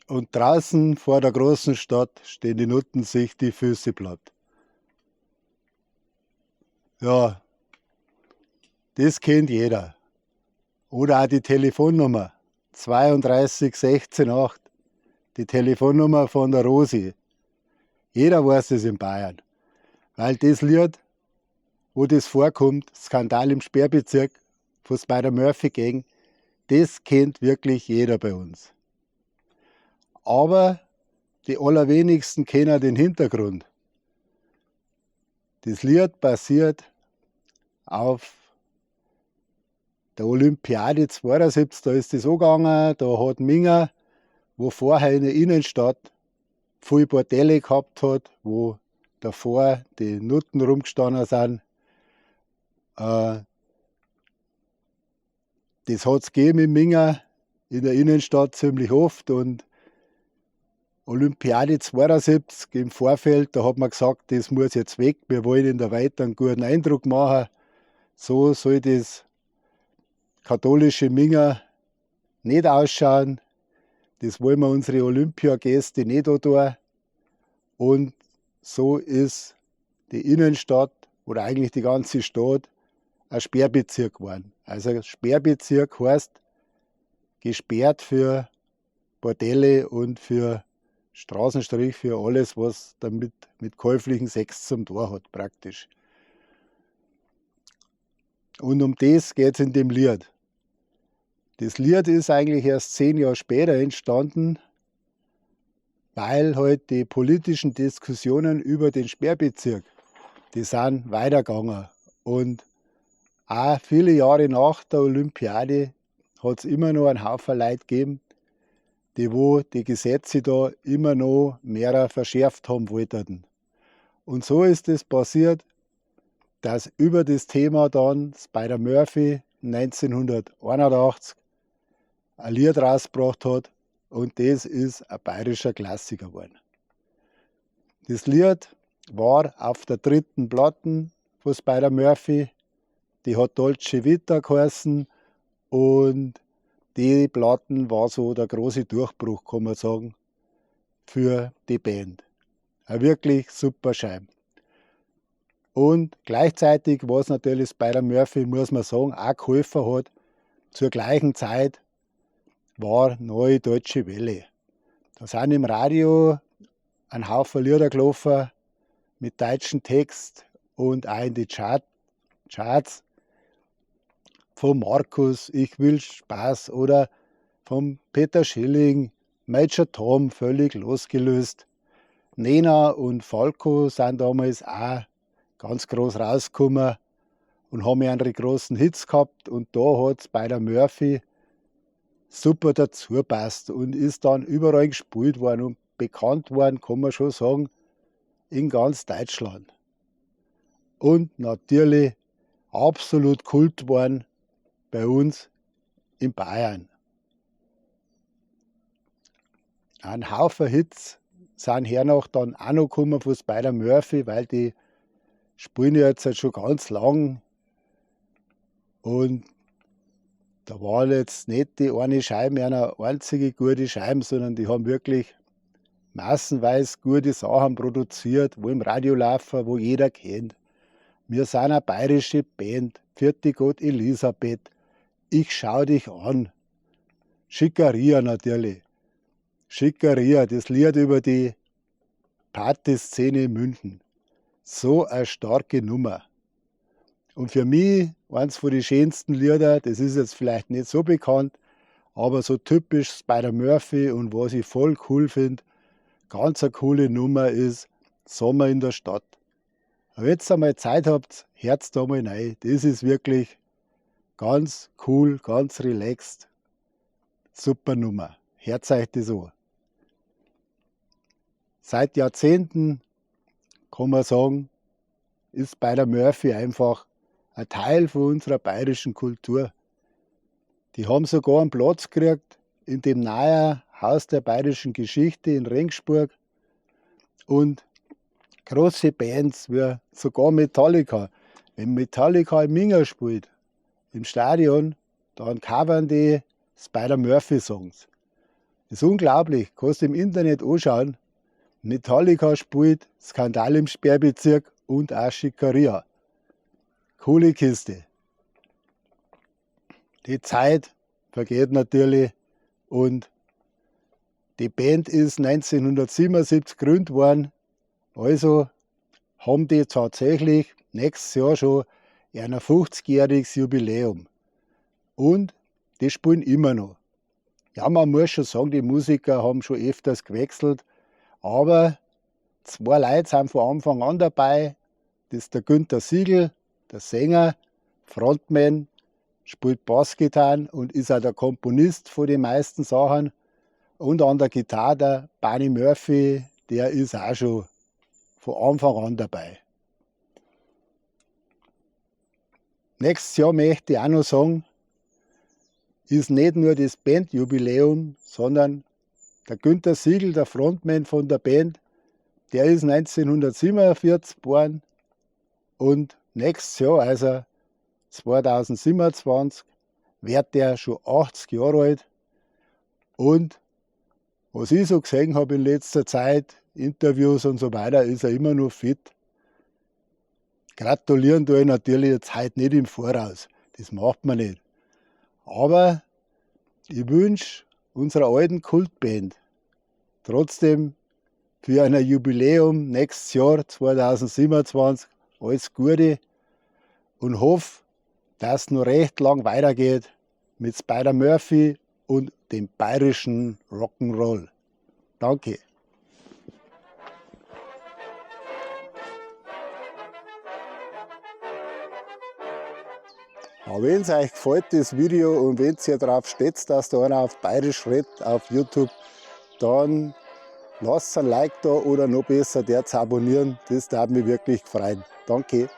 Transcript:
Und draußen vor der großen Stadt stehen die Nutten sich die Füße platt. Ja, das kennt jeder. Oder auch die Telefonnummer 32 16 8, die Telefonnummer von der Rosi. Jeder weiß es in Bayern. Weil das Lied, wo das vorkommt, Skandal im Sperrbezirk von Spider Murphy Gang, das kennt wirklich jeder bei uns. Aber die allerwenigsten kennen den Hintergrund. Das Lied basiert auf der Olympiade 72, da ist das so gegangen, da hat Minga, wo vorher in der Innenstadt viel Bordelle gehabt hat, wo davor die Nutten rumgestanden sind. Das hat es gegeben in Minga, in der Innenstadt ziemlich oft, und Olympiade 72 im Vorfeld, da hat man gesagt, das muss jetzt weg, wir wollen in der Welt einen guten Eindruck machen. So soll das katholische Minga nicht ausschauen. Das wollen wir unsere Olympiagäste nicht tun. Und so ist die Innenstadt oder eigentlich die ganze Stadt ein Sperrbezirk geworden. Also Sperrbezirk heißt gesperrt für Bordelle und für Straßenstrich, für alles, was damit mit käuflichen Sex zum Tor hat, praktisch. Und um das geht es in dem Lied. Das Lied ist eigentlich erst 10 Jahre später entstanden, weil halt die politischen Diskussionen über den Sperrbezirk, die sind weitergegangen. Und auch viele Jahre nach der Olympiade hat es immer noch einen Haufen Leute gegeben, die wo die Gesetze da immer noch mehr verschärft haben wollten. Und so ist es passiert, dass über das Thema dann Spider Murphy 1981 ein Lied rausgebracht hat und das ist ein bayerischer Klassiker geworden. Das Lied war auf der dritten Platten von Spider Murphy, die hat Dolce Vita geheißen und die Platten war so der große Durchbruch, kann man sagen, für die Band. Ein wirklich super Scheiben. Und gleichzeitig, was natürlich Spider Murphy, muss man sagen, auch geholfen hat, zur gleichen Zeit war Neue Deutsche Welle. Da sind im Radio ein Haufen Lieder gelaufen mit deutschem Text und auch in die Charts von Markus, Ich will Spaß, oder vom Peter Schilling, Major Tom, völlig losgelöst. Nena und Falco sind damals auch ganz groß rausgekommen und haben ihre großen Hits gehabt und da hat Spider Murphy super dazu passt und ist dann überall gespielt worden und bekannt worden, kann man schon sagen, in ganz Deutschland. Und natürlich absolut Kult geworden bei uns in Bayern. Ein Haufen Hits sind hernach dann auch noch gekommen von Spider Murphy, weil die spielen ja jetzt halt schon ganz lang. Und da war jetzt nicht die eine Scheibe eine einzige gute Scheibe, sondern die haben wirklich massenweise gute Sachen produziert, wo im Radio laufen, wo jeder kennt. Wir sind eine bayerische Band, Pfiat di Gott Elisabeth, Ich schau dich an. Schickeria natürlich. Schickeria, das Lied über die Partyszene in München. So eine starke Nummer. Und für mich eins von den schönsten Lieder, das ist jetzt vielleicht nicht so bekannt, aber so typisch Spider Murphy und was ich voll cool finde, ganz eine coole Nummer ist Sommer in der Stadt. Wenn ihr einmal Zeit habt, hört's da mal rein. Das ist wirklich ganz cool, ganz relaxed. Super Nummer. Hört euch das an. Seit Jahrzehnten, kann man sagen, ist Spider Murphy einfach ein Teil von unserer bayerischen Kultur. Die haben sogar einen Platz gekriegt in dem neuen Haus der bayerischen Geschichte in Regensburg. Und große Bands wie sogar Metallica. Wenn Metallica im Minga spielt, im Stadion, dann covern die Spider Murphy Songs. Das ist unglaublich, kannst du im Internet anschauen. Metallica spielt, Skandal im Sperrbezirk und auch Schickeria. Coole Kiste. Die Zeit vergeht natürlich und die Band ist 1977 gegründet worden. Also haben die tatsächlich nächstes Jahr schon ein 50-jähriges Jubiläum. Und die spielen immer noch. Ja, man muss schon sagen, die Musiker haben schon öfters gewechselt, aber zwei Leute sind von Anfang an dabei. Das ist der Günther Sigl, der Sänger, Frontman, spielt Bassgitarren und ist auch der Komponist von den meisten Sachen. Und an der Gitarre der Barney Murphy, der ist auch schon von Anfang an dabei. Nächstes Jahr möchte ich auch noch sagen, ist nicht nur das Bandjubiläum, sondern der Günther Sigl, der Frontman von der Band, der ist 1947 geboren und nächstes Jahr, also 2027, wird der schon 80 Jahre alt. Und was ich so gesehen habe in letzter Zeit, Interviews und so weiter, ist er immer noch fit. Gratulieren tue ich natürlich jetzt heute nicht im Voraus. Das macht man nicht. Aber ich wünsche unserer alten Kultband trotzdem für ein Jubiläum nächstes Jahr 2027 alles Gute und hoffe, dass es noch recht lang weitergeht mit Spider Murphy und dem bayerischen Rock'n'Roll. Danke. Wenn es euch gefällt, das Video, und wenn ihr darauf steht, dass da einer auf Bayerisch redet auf YouTube, dann lasst ein Like da oder noch besser, der zu abonnieren. Das darf mich wirklich freuen. Danke.